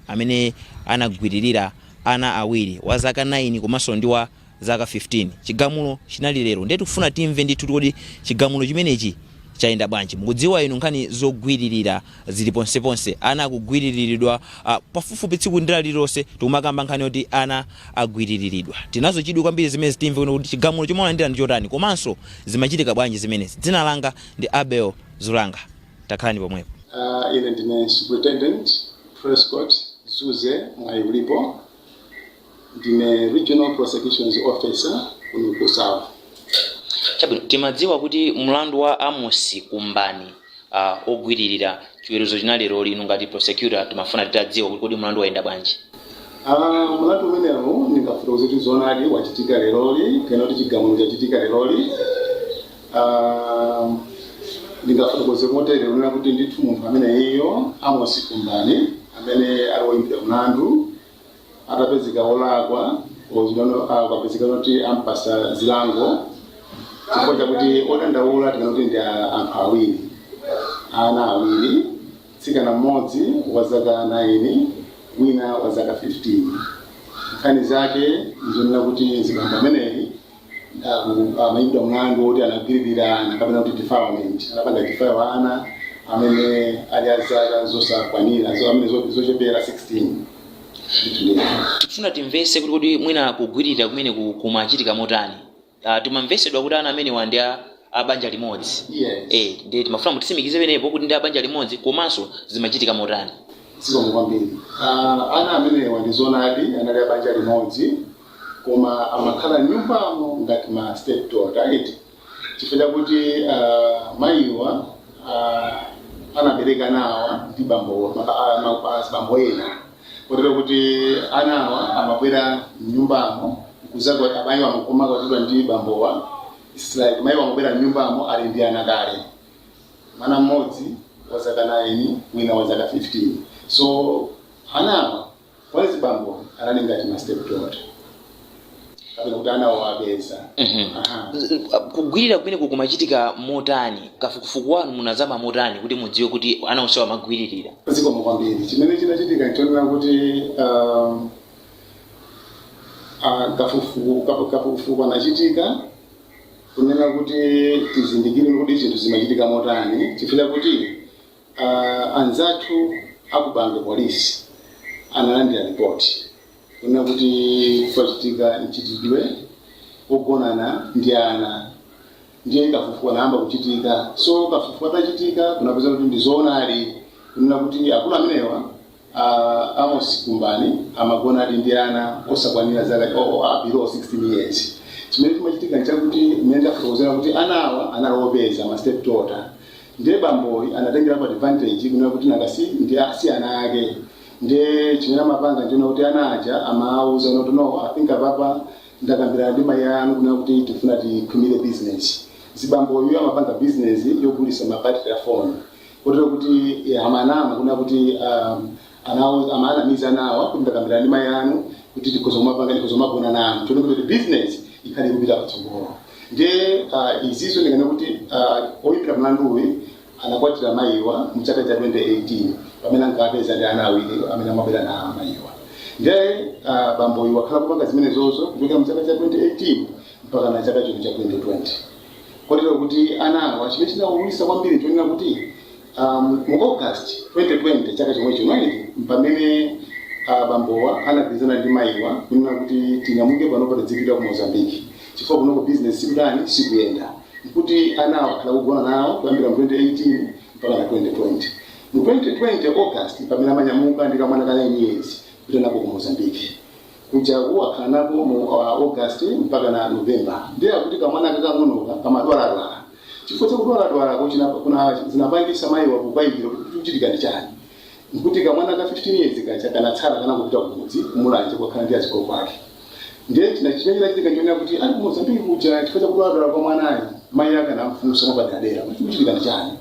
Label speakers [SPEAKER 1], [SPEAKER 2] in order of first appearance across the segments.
[SPEAKER 1] Amene anagwiririra ana awiri, wa zaka 9 komanso ndi wa zaka 15. Chigamulo chinali lero, ndiye tikufuna timve ndithu kodi chigamulo chimenechi chayenda bwanji. Mukudziwa inu, nkhani zogwiririra zili ponseponse, ana akugwiririridwa pafupifupi tsiku ndi lililonse. Tikumakamba nkhani yoti ana agwiririridwa. Tinazo chidwi kwambiri zimene timve kuti chigamulo chomwe alandira ndi chotani, komanso zimachitika bwanji zimenezi. Dzina langa ndi Abel Zulanga, takhalani pomwepo.
[SPEAKER 2] Ine ndine Superintendent Prescott Zuze Mwayiulipo, ndine Regional Prosecutions Officer kuno ku South.
[SPEAKER 1] Chabwino, timadziwa kuti mlandu wa Amos Kumbani ogwiririra, chiweruzo chinali lero lino. Ngati prosecutor, timafuna titadziwa kuti kodi mlandu wayenda bwanji?
[SPEAKER 2] Mlandu umenewu ndingafotokoze kuti zoonadi wachitika leroli, kapena kuti chigamulo chachitika leroli. Ndingafotokoze motere, kunena kuti ndithu munthu amene iyo Amos Kumbani, amene ali woyimbidwa mlandu, atapezeka wolakwa, kwapezeka kuti ampasa zilango chifukwa chakuti odandaula tikanoti ndi anthu awiri, ana awiri, mtsikana mmodzi wa zaka 9, wina wa zaka 15. Nkhani zake nzonena kuti zibambo ameneyi amayimbidwa mlandu woti anagwiririra ana, kapena kuti defilement, anapanga defile ana amene ali a zaka zosakwanira, amene zochepera 16. Ndithu ndithu.
[SPEAKER 1] Tikufuna timvese kuti kodi mwina kugwiririra kumene kumachitika motani? Timamvesedwa kuti ana amenewa ndi a banja limodzi.
[SPEAKER 2] Yes.
[SPEAKER 1] Ndiye timafuna mutitsimikize penepo kuti ndi a banja limodzi, komanso zimachitika motani?
[SPEAKER 2] Zikomo kwambiri. Ana amenewa ndi zoonadi anali a banja limodzi, koma amakhala m'nyumbamo ngati ma step daughter, right? Chifukwa chakuti mayiwa anabereka nawa ndi bambo bambo ena, kotero kuti anawa amabwera mnyumbamo kuzakwa amayiwa amakwatidwa ndi bambowa. It's like mayiwa amabwera mnyumbamo ali ndi ana kale, mwana mmodzi wa zaka 9, wina wa zaka 15. So anawa kwa zibambo anali ngati ma step daughter, kapena kuti anawo apeza. Aha.
[SPEAKER 1] Kugwirira kumene kumachitika motani? Kafukufuku wanu munazama motani kuti mudziwe kuti ana onsewa amagwiririra?
[SPEAKER 2] Zikomo kwambiri. Chimene chinachitika nchonena kuti kafukufuku anachitika kunena kuti tizindikire kuti zinthu zimachitika motani, chifukwa chakuti anzathu akubangwe polisi analandira ripoti kunena kuti kwachitika mchitidwe wogonana ndi ana. Ndiye kafukufuku anayamba kuchitika. So kafukufuku atachitika, kunapeza kuti ndi zoonadi kunena kuti akulu amenewa, Amos Kumbani, amagonadi ndi ana osakwanira zaka below 16 years. Chimene chimachitika nchakuti, mmene ndafotokozera, kuti anawa anali opeza, ma step daughter. Ndiye bamboyi anatengerapo advantage kunena kuti nanga si ndi si ana ake. Ndiye chimene amapanga ndiona kuti ana aja amawauza kuti, "No, I think apapa ndakambirana ndi mayi anu kunena kuti tifuna tikhwimire business." Zibamboyu amapanga business yogulisa mabattery a phone, kotero kuti amanama kunena kuti amaanamiza anawa kuti ndakambirana ndi mayi anu kuti tikhoza kumapanga, tikhoza kumagona nanu, tione kuti business ikhale ikupita patsogolo. Ndiye izizo ndingane kuti oyimbira mlanduwi anakwatira mayiwa mchaka cha 2018, pamene ankapeza ndi ana awiri amene amabwera na mayiwa. Ndiye bamboyu wakhala kupanga zimenezozo kuchokera mchaka cha 2018 mpaka na chaka chino cha 2020, kotero kuti anawa, chimene chinawululisa kwambiri chonena kuti mu August 2020, chaka chomwe chino, pamene bambowa anagwirizana ndi mayiwa kunena kuti tinyamuke panopa tidzipita ku Mozambique, chifukwa kunoko business sikutani, sikuyenda. Nkuti anawa akhala kugona nawo kuyambira mu 2018 mpaka na 2020. Mu 2020 August pamene amanyamuka ndi kamwana ka 9 years kupita nako ku Mozambique kujaku, akhala nako mu August mpaka na November. Ndiye akuti kamwana kakang'onoka kamadwaladwala. Chifukwa chakudwaladwalako zinapangisa mayiwa kukayikira kuti kuchitika ndi chani. Nkuti kamwana ka 15 years kacha kanatsala, kanangopita kumudzi kumulanje kukakhala ndi azigogo ake. Ndiye china chimene chinachitika chionera kuti ali ku Mozambique kuja, chifukwa chakudwaladwala kwa mwanayo, mayi ake anamfunsa mwapaderadera kuti kuchitika ndi chani,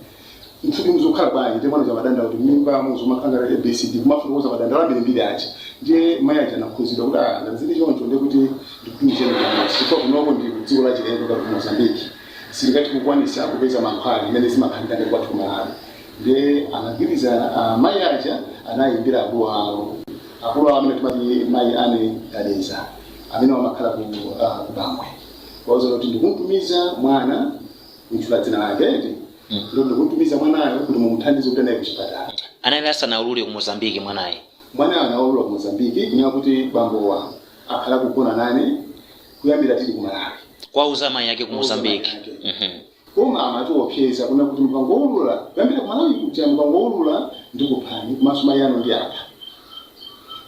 [SPEAKER 2] mthupi muzikukhala bwanji? Ndiye mwana chamadanda kuti mimba muzumakhala ABCD, kumafotokoza madandalo ambirimbiri aja. Ndiye mayi aja anakhuzidwa kuti ah, ngati zili choncho, ndiye kuti ndikutumizeni kumudzi, chifukwa kunoko ndi ku dziko la chilendo ngati ku Mozambique, sitingati kukwanisa kupeza mankhwala imene zimakhalira ngati kwathu ku Malawi. Ndiye anagwirizana, mayi aja anayimbira akulu awo. Akulu awo amene timati mayi ane Gadeza, amene amakhala ku Bangwe, wauza kuti ndikumtumiza mwana, kuitchula dzina lake eti, ndo ndikumtumiza mwanayo kuti mumuthandize kuti naye kuchipatala.
[SPEAKER 1] Anali asanaulule ku Mozambiki mwanayi?
[SPEAKER 2] Mwanayo anaulula ku Mozambiki, kunena kuti bambowa akhala kugona nane kuyambira tili ku Malawi.
[SPEAKER 1] Kwauza mayi ake ku
[SPEAKER 2] Kwauza mayi
[SPEAKER 1] Mozambiki.
[SPEAKER 2] ake. Koma amatiopseza kuna kuti mukangoulula, kuyambira ku Malawi kuja, mukangoulula ndikuphani, komanso mayi anu ndi apa.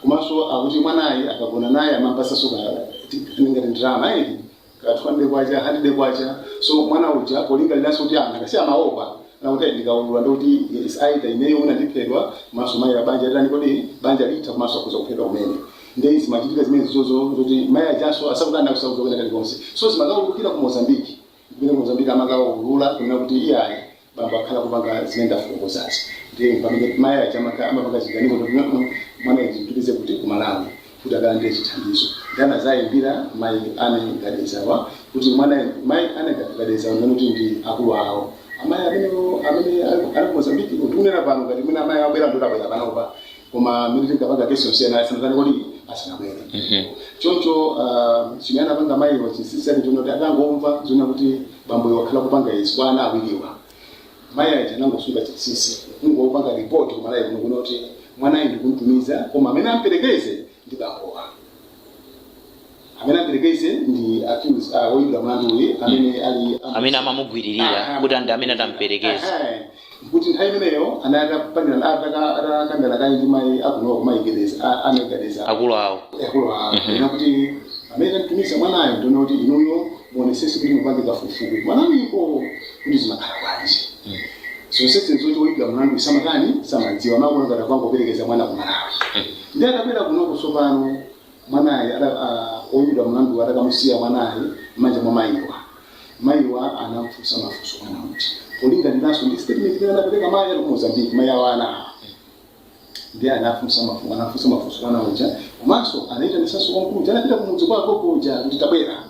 [SPEAKER 2] Komanso akuti mwanayi akagona naye amampasaso ngati ndalama eti, ka 200 kwacha, 100 kwacha. So mwana uja polingaliranso kuti anthu akasi amaopa nakuti ndikaulula ndikuti is either ineyo mwina ndiphedwa, komanso mayi abanja litani kodi, banja litha, komanso akuza kuphedwa kumene. Ndiye zimachitika zimene zozo zoti mayi ajanso asakutani akusauza kwena kalikonse. So zimakaulukira ku Mozambiki, kumene ku Mozambiki amakaulula kunena kuti iyayi, bambo akhala kupanga zimene ndafotokozazi. Ndiye pamene mayi aja amapanga chiganizo kuti mwana izi mtumize kuti ku Malawi kuti akalandire chithandizo. Ndi anazayimbira mayi ane Gadezawa kuti mwana, mayi ane Gadezawa ndimene kuti ndi akulu awo amayi amene ali ku Mozambiki. Tikunena pano ngati mwina amayi abwera, ndoti abwera panopa, koma mmene tinkapanga kesi yonsiyana asanatani kodi, asanabwere. Choncho chimene anapanga mayiwa, chinsinsi chake chonoti atangomva zona kuti bamboyo wakhala kupanga izi kwa ana awiriwa, mayi aja anangosunga chinsinsi, kungopanga ripoti kumalawi kuno kuno kuti mwanayi ndikumtumiza, koma amene amperekeze ndi bambowa, amene amperekeze ndi accused, woyimbira mlandu uyu amene ali
[SPEAKER 1] amene amamugwiririra kuti ndi amene atamperekeze.
[SPEAKER 2] Kuti nthawi imeneyo anali atakambirana kayi ndi mayi akunoko, mayi Gedeza, ane Gadeza,
[SPEAKER 1] akulu awo.
[SPEAKER 2] Akulu awo, ina kuti amene tamtumiza mwanayo, ndiona kuti inuyo muonesese kuti mupange kafukufuku Malawiko kuti zimakhala bwanji. Zonsezi nzoti woyimbira mlandu samakani, samadziwa, amakuona ngati akangoperekeza mwana ku Malawi. Ndi atabwera kunoko tsopano, mwanayi woyimbidwa mlandu atakamusiya mwanayi m'manja mwa mayiwa, mayiwa anamfunsa mafunso mwana uja polingaliranso ndi statement imene anapereka mayi ali ku Mozambique, mayi awo ana awa. Ndiye anafunsa mafunso mwana uja, komanso anayitanisanso wamkulu uja anapita kumudzi kwa agogo uja kuti tabwera,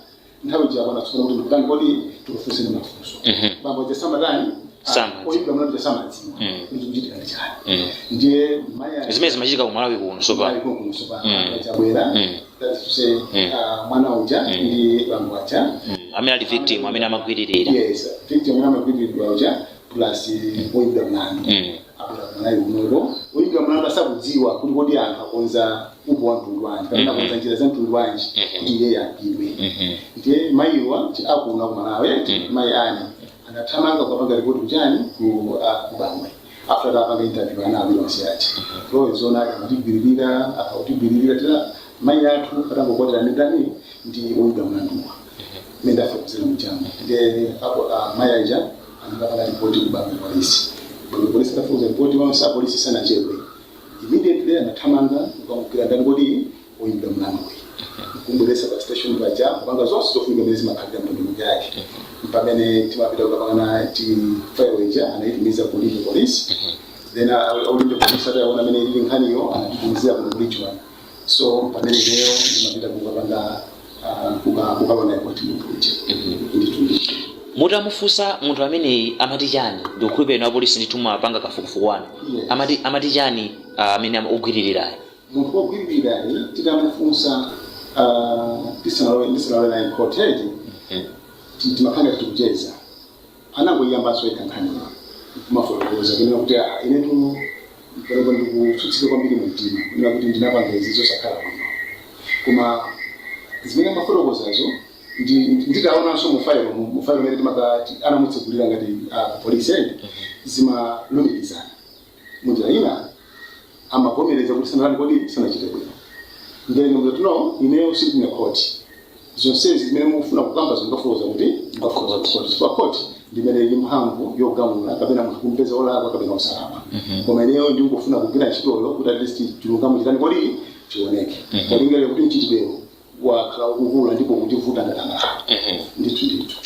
[SPEAKER 2] nthawi ija akwana tsopano kuti ndikutani kodi, tikufunseni mafunso. Bambo aja samatani,
[SPEAKER 1] Samadziwa.
[SPEAKER 2] oyimbidwa mlandu uja samadziwa kuti chikuchitika ndi chani. Ndiye mayi
[SPEAKER 1] Zimene zimachitika ku Malawi kuno tsopano.
[SPEAKER 2] Kuno tsopano achabwera, that is to say, mwana uja ndi bambo aja.
[SPEAKER 1] Amene ali victim, amene amagwiririra.
[SPEAKER 2] Yes, victim amene amagwiriridwa uja plus oyimbidwa mlandu abwera kumalawi kunoko. Oyimbidwa mlandu asakudziwa kuti kodi anthu akonza upo wa mtundu wanji kapena akonza njira za mtundu wanji kuti iye agwidwe. Ndiye mayiwa akuno kumalawi, mayi ane anathamanga kukapanga ripoti kuchani, ku Bangwe, after atapanga interview ana awiri onse aja. So zona akatigwiririra, akautigwiririra tira mayi athu atangokwatira ndani, ndi oyimbidwa mlanduwa mmene ndafotokozera mujamu. Ndiye apo mayi aja anakapanga ripoti ku Bangwe Polisi. Bangwe Polisi atafotokoza ripoti onse, apolisi sanachedwe, immediately anathamanga kukamugwira ndani kodi, oyimbidwa mlanduyi, kumbweresa pa station paja, kupanga zonse zofunika mmene zimakhalira mndondomeko yake. Pamene timapita kukapangana ti file ija, anayitumiza ku Limbe Police. Then a Limbe Police ataona amene ili nkhaniyo, anatitumizira kuno ku Region. So pamene ineyo ndimapita kukapanga kukaona ripoti munthu uja, ndithu ndithu.
[SPEAKER 1] Mutamufunsa munthu ameneyi amati chani? Ndikukhulupirira apolisi ndithu mumapanga kafukufuku wanu.
[SPEAKER 2] Yes.
[SPEAKER 1] Amati chani amene ogwiririrayo?
[SPEAKER 2] Munthu wogwiririrayi titamufunsa, ndisanalowe naye court eti, timakhala ngati tikucheza, anangoyiyambanso yekha nkhaniyo kumafotokoza kunena kuti inetu panopa ndikutsutsika kwambiri mu mtima kunena kuti ndinapanga izi zosakhala bwino. Koma zimene amafotokozazo nditaonanso mu file, mu file imene timakati anamutsegulira ngati polisi eti, zimalumikizana munjira ina, amavomereza kuti sanalani kodi, sanachite bwino. Ndiye ndikuti no, ineyo sindine khoti, zonsezi zimene mukufuna kukamba zimukafotokoza kuti mukafotokoza ku khoti, chifukwa khoti ndimene ili mphamvu yogamula kapena munthu kumpeza olakwa kapena osalakwa. Koma ineyo ndikufuna kugwira ntchitoyo kuti at least chilungamo chitani kodi, chioneke, polingalira kuti mchitidwewo wakhala ukukula ndipo kutivuta ngati Amalawi, ndithu ndithu.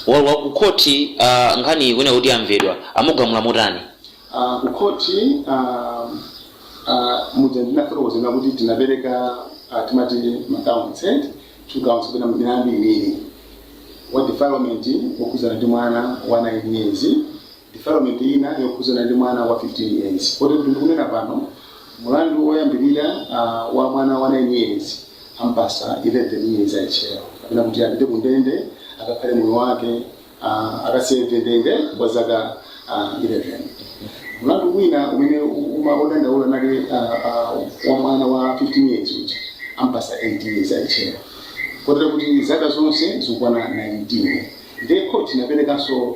[SPEAKER 1] Wa kukhoti, nkhani ikunena kuti amvedwa, amugamula motani?
[SPEAKER 2] Kukhoti muja ndinafotokozera kuti tinapereka timati ma counts, two counts kapena milandu iwiri, wa defilement wokhuzana ndi mwana wa 9 years, defilement ina yokhuzana ndi mwana wa 15 years. Kodi ndikunena pano Mulandu woyambirira wa mwana wa 9 years ampasa 11 years atchero, kapena kuti apite kundende akakhale moyo wake, akaseve ndende kwa zaka 11. Mulandu wina umene odandaula nali wa mwana wa 15 years uja ampasa 8 years atchero, kotero kuti zaka zonse zikukwana 19. Ndiye court inaperekanso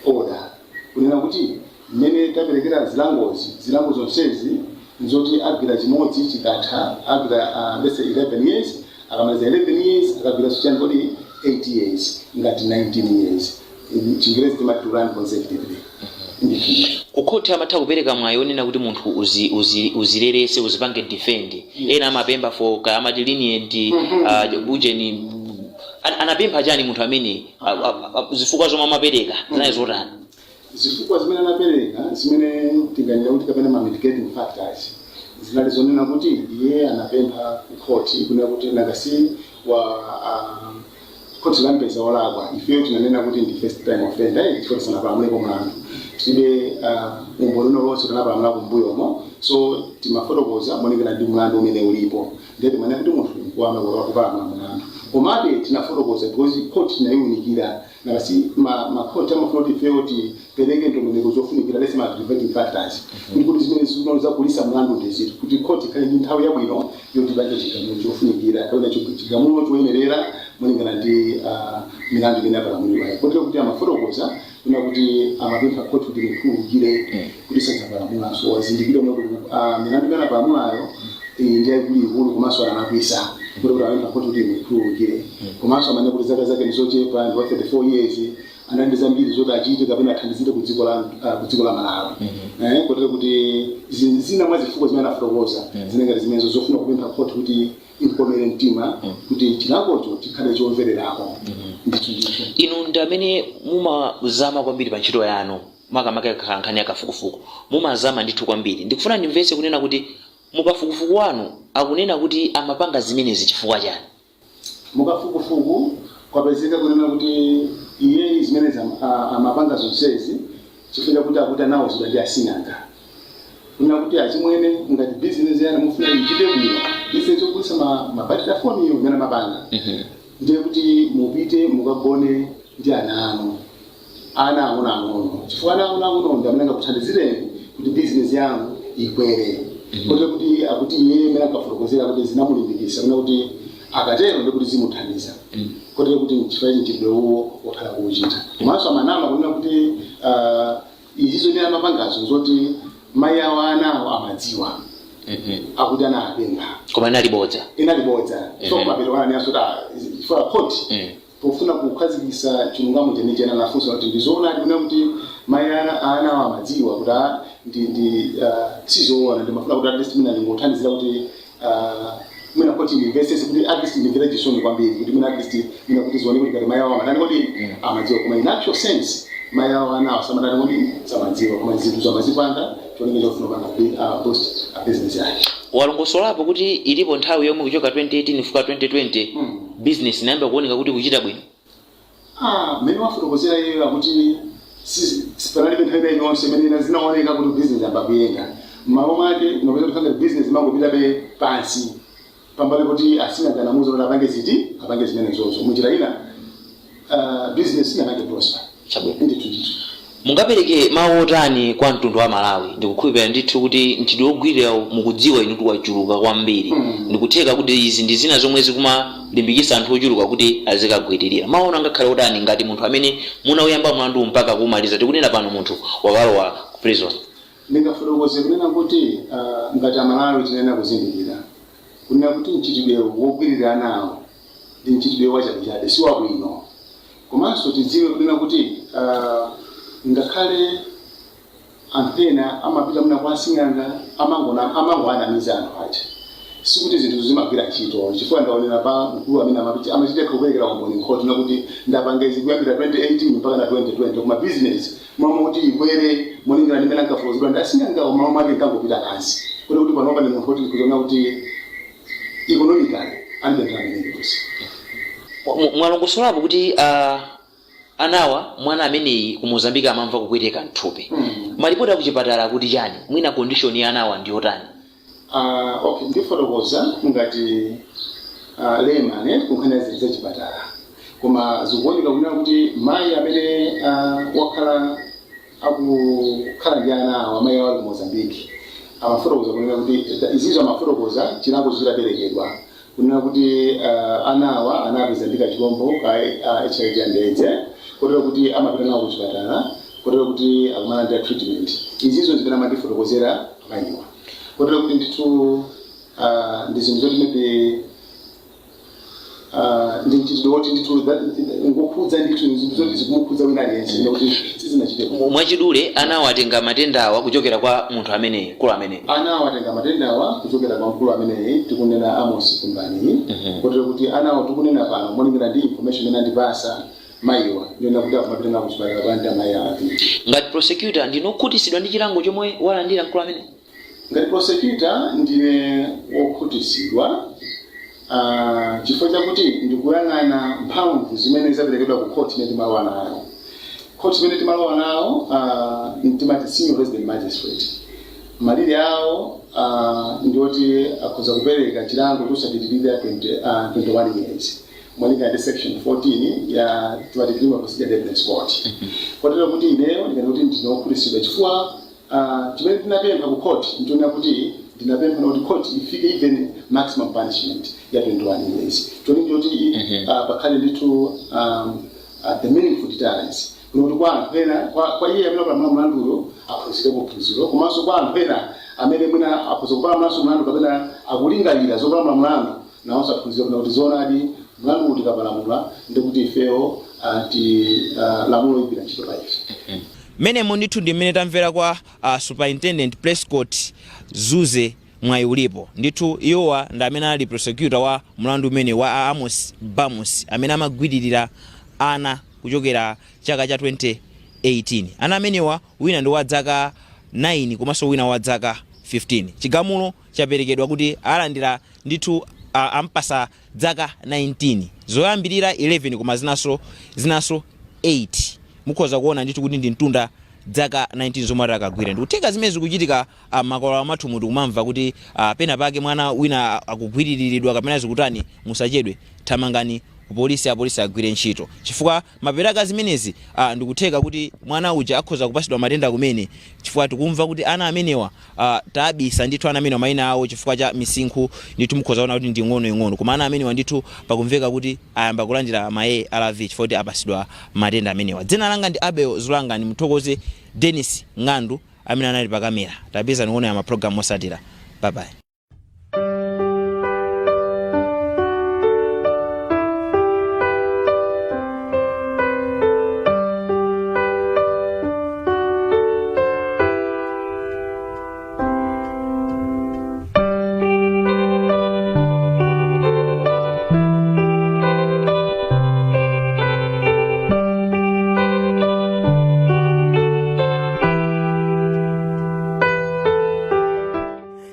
[SPEAKER 2] order kunena kuti mmene taperekera zilangozi, zilango zonsezi nzoti agwira chimodzi chikatha agwira, let's say, 11 years, akamaliza 11 years akagwira chani kodi 8 years, ngati 19 years. In Chingerezi timati to run consecutively. Ndithu.
[SPEAKER 1] Kukhoti amatha kupereka mwayi onena kuti munthu uzilelese, uzipange defend. Ena amapempha for ka amati lenient, ujeni anapempha chani munthu amene zifukwa zomwe amapereka zinali zotani?
[SPEAKER 2] Zifukwa zimene anapereka, zimene tinganena kuti kapena ma mitigating factors, zinali zonena kuti iye anapempha ku court kunena kuti nakasi wa court lampeza wolakwa, ifeyo tinanena kuti ndi first time offender, chifukwa tisanapalamuleko mlandu, tilibe umboni uliwonse tanapalamula kumbuyomo. So timafotokoza molingana ndi mlandu umene ulipo. Ndiye timanena kuti munthu nkuwame kupalamula mlandu, komabe tinafotokoza because court tinayiwunikira nakasi ma court amafuna kuti ifeyo tipereke ndondomeko zofunikira, lese ma aggravating factors, kuti zimene zikuno zakulisa mlandu ndizitu, kuti court ikhale ndi nthawi yabwino yoti ipange chigamulo chofunikira kapena chigamulo choyenerera molingana ndi milandu imene apalamulidwayo. Kotero kuti amafotokoza kuna kuti amapempha court kuti ikhululukire, kuti sadzapalamulanso, wazindikire kuti milandu imene apalamulayo iyi ndi yaikuluikulu komanso analakwisa, kuti amapempha court kuti imukhululukire. Komanso amanena kuti zaka zake ndizochepa, ndi wa 34 years, anali ndi zambiri zoti achite kapena athandizire ku dziko la Malawi. Kotero kuti zina mwa zifukwa zimene anafotokoza zinengati zimenezo, zofuna kupempha court kuti imkomere mtima kuti chilangocho chikhale chomvererako. Ndithu, ndithu.
[SPEAKER 1] Inu ndi amene mumazama kwambiri pa ntchito yanu, makamaka kakhala nkhani ya kafukufuku, mumazama ndithu kwambiri. Ndikufuna ndimvetse kunena kuti mukafukufuku wanu akunena kuti amapanga zimenezi chifukwa chani?
[SPEAKER 2] Mukafukufuku kwapezeka kunena kuti iye zimene amapanga zonsezi chifukwa chakuti akuti anawuzidwa ndi asing'anga kunena kuti, "Achimwene, ngati bizinesi yanu mufuna ichite bwino, bizinesi yogulitsa mabatiri a foni iyo imene amapanga, ndiye kuti mupite mukagone ndi ana anu, ana ang'onoang'ono, chifukwa ana ang'onoang'ono ndi amene angakuthandizireni kuti bizinesi yanu ikwere." Kotero kuti akuti iye imene ankafotokozera kuti zinamulimbikitsa kuna kuti akatero ndi kuti zimuthandiza, kotero kuti chifukwa mchitidwe uwo wakhala kuuchita. Komanso amanama kunena kuti izi zimene amapangazo zoti mayi awo anawo amadziwa, akuti anapempha.
[SPEAKER 1] Koma inali bodza?
[SPEAKER 2] Inali bodza. So kumapeto kananiyanso chifukwa court pofuna kukhazikitsa chilungamo chenicheni anafunsa kuti ndizoonadi kunena kuti mayi anawo amadziwa, kuti ndi sizoona, ndimafuna kuti at least mina ndingothandizira kuti mwina kuti ndimvesese, kuti at least ndimvere chisoni kwambiri, kuti mwina at least mwina kuti zione kuti ngati mayi awo amatani kodi amadziwa. Koma in actual sense mayi awo anawo samatani kodi samadziwa, koma zinthu zamazipanga cholinga chofuna kupanga boost a business yake.
[SPEAKER 1] Walongosolapo kuti ilipo nthawi yomwe kuchoka 2018 kufika 2020 business inayamba kuoneka kuti kuchita bwino?
[SPEAKER 2] Mmene wafotokozera iyeyo akuti sipanalibe nthawi ina iliyonse imene zinaoneka kuti business yamba kuyenda. M'malo mwake inapeza kuti ngati business imangopitabe pansi, pambali kuti asing'anga kuti apange ziti, apange zimenezozo. Munjira ina business inapange prosper.
[SPEAKER 1] Chabwino.
[SPEAKER 2] Ndithu, ndithu.
[SPEAKER 1] Mungapereke mawu otani kwa mtundu wa Malawi? Ndikukhulupirira ndithu kuti mchitidwe wogwirira, mukudziwa inu kuti wachuluka kwambiri. Ndikutheka kuti izi ndi zina zomwe zikumalimbikitsa anthu ochuluka kuti azikagwiririra. Mawu anu angakhale otani ngati munthu amene munauyamba mlandu mpaka kumaliza? Tikunena pano munthu wakalowa ku prison.
[SPEAKER 2] Ndingafotokoze kunena kuti ngati Amalawi tinena kuzindikira kunena kuti mchitidwe wogwirira anawo ndi mchitidwe wachabechabe, si wabwino. Komanso tidziwe kunena kuti ngakhale anthu ena amapita muna kwa asing'anga, amangoanamiza anthu aja, sikuti zinthu zimagwira ntchito. Chifukwa ndaonera pa mkulu amene amachita kuperekera umboni nkhoti nakuti ndapanga izi kuyambira 2018 mpaka na 2020, koma business momwe kuti ikwere molingana ndi mmene ankafotokozedwa ndi asing'angawo, malo mwake nkangopita pansi, kuti panopa ndi munthu woti ndikuzoona kuti economically alibe ndalama iliyonse.
[SPEAKER 1] Mwalongosolapo kuti anawa, mwana ameneyi ku Mozambique amamva kupweteka mthupi. Malipoti akuchipatala akuti chani? Mwina condition ya anawa ndiyotani?
[SPEAKER 2] Okay, ndifotokoza ngati layman kunkhani za chipatala, koma zikuoneka kunena kuti mayi amene wakhala akukhala ndi ana awo, amayi awo ali ku Mozambique, amafotokoza kunena kuti izizo, amafotokoza chilango chitaperekedwa kunena kuti ana awa anapeza ndi kachilombo ka HIV and AIDS, kotero kuti amapita nawo kuchipatala, kotero kuti akumalandira treatment. Izizo zimene amandifotokozera amayiwa, kotero kuti ndithu ndi zinthu zoti maybe ndi mchitidwe woti ndithu ngokhudza ndithu zinthu zoti zikumukhudza wina aliyense, kuti sizinachite bwino.
[SPEAKER 1] Mwachidule, ana awatenga matendawa kuchokera kwa munthu ameneyi, mkulu ameneyi?
[SPEAKER 2] Ana awatenga matendawa kuchokera kwa mkulu ameneyi tikunena, Amos Kumbani, kotero kuti anawo tikunena pano, molingana ndi information imene andipasa mayiwa, ndiyona kuti akumapita nawo kuchipatala kulandira mayi awiri.
[SPEAKER 1] Ngati prosecutor, ndinokhutitsidwa ndi chilango chomwe walandira mkulu amene?
[SPEAKER 2] Ngati prosecutor, ndine wokhutitsidwa, chifukwa chakuti ndikuyang'ana mphamvu zimene zaperekedwa ku court imene timalowa nayo. Court imene timalowa nawo timati senior resident magistrate. Malire awo ndioti akhoza kupereka chilango chosapitirira 21 years, molingana ndi section 14 ya timati Criminal Procedure Evidence Code. Kotero kuti ineyo ndikati kuti ndine wokhutitsidwa, chifukwa chimene tinapempha ku court ntiona kuti ndinapempha kuti court ifike even maximum punishment ya 21 years, choni choti pakhale ndithu the meaningful deterrence, kuti kwa anthu ena, kwa iye amene wapalamula mlanduyo aphunzire phunziro, komanso kwa anthu ena amene mwina akhoza kupalamulanso mlandu kapena akulingalira zopalamula mlandu, nawonso aphunzire kuti zoonadi mlandu tikapalamula ndikuti ifeyo ti lamulo ligwira ntchito pa ife.
[SPEAKER 1] Mmenemo ndithu ndi mmene tamvera kwa Superintendent Prescott Zuze Mwayi Ulipo. Ndithu iwowa ndi amene ali prosecutor wa mlandu umene wa Amos Bamusi amene amagwiririra ana kuchokera chaka cha 2018. Ana amenewa, wina ndi wa zaka 9 komanso wina wa zaka 15. Chigamulo chaperekedwa kuti alandira ndithu ampasa zaka 19, zoyambirira 11 koma zinanso 8. Mukhoza kuona ndithu kuti ndi mtunda zaka 19 zomwe atakagwira. Ndikutheka zimene zikuchitika makolo amathu muti kumamva kuti pena pake mwana wina akugwiriridwa kapena zikutani, musachedwe, thamangani ku polisi, apolisi agwire ntchito, chifukwa maperaka zimenezi ndikutheka kuti mwana uja akhoza kupasidwa matenda kumene, chifukwa tikumva kuti ana amenewa tabisa ndithu ana amenewa mayina awo chifukwa cha misinkhu. Ndithu mukhoza kuona kuti ndi ng'ono ing'ono, koma ana amenewa ndithu pakumveka kuti ayamba kulandira ma ARV chifukwa kuti apasidwa matenda amenewa. Dzina langa ndi Abel Zulanga. Ndimuthokoze Dennis Ng'andu amene anali pa kamera. Tapeza nikuona ya mapulogalamu osatira. Bye bye.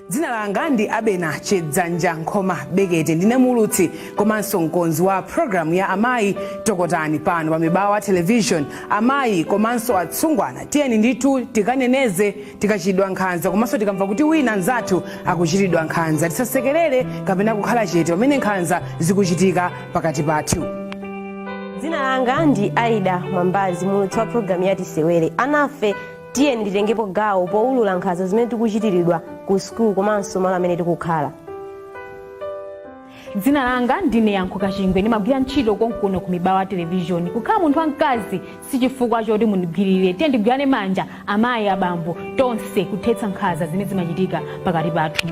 [SPEAKER 3] Dzina langa ndi Abena Chidzanja Nkhoma Bekete. Ndine muulutsi komanso mkonzi wa programu ya Amayi Tokotani pano pa Mibawa Television. Amayi komanso atsungwana, tiyeni ndithu tikaneneze tikachitidwa nkhanza, komanso tikamva kuti wina mnzathu akuchitidwa nkhanza. Tisasekerere kapena kukhala chete pamene nkhanza zikuchitika pakati pathu.
[SPEAKER 4] Dzina langa ndi Aida Mwambazi, muulutsi wa programu ya Tisewere. Anafe, tiyeni titengepo gawo powulula nkhanza zimene tikuchitiridwa ku sukulu komanso malo amene tikukhala.
[SPEAKER 5] Dzina langa ndine Yankho Kachingwe, ndimagwira ntchito konkuno ku Mibawa Television. Kukhala munthu wamkazi si chifukwa choti mundigwirire. Tiye ndigwirane manja, amayi, abambo, tonse kuthetsa nkhanza zimene zimachitika pakati pathu.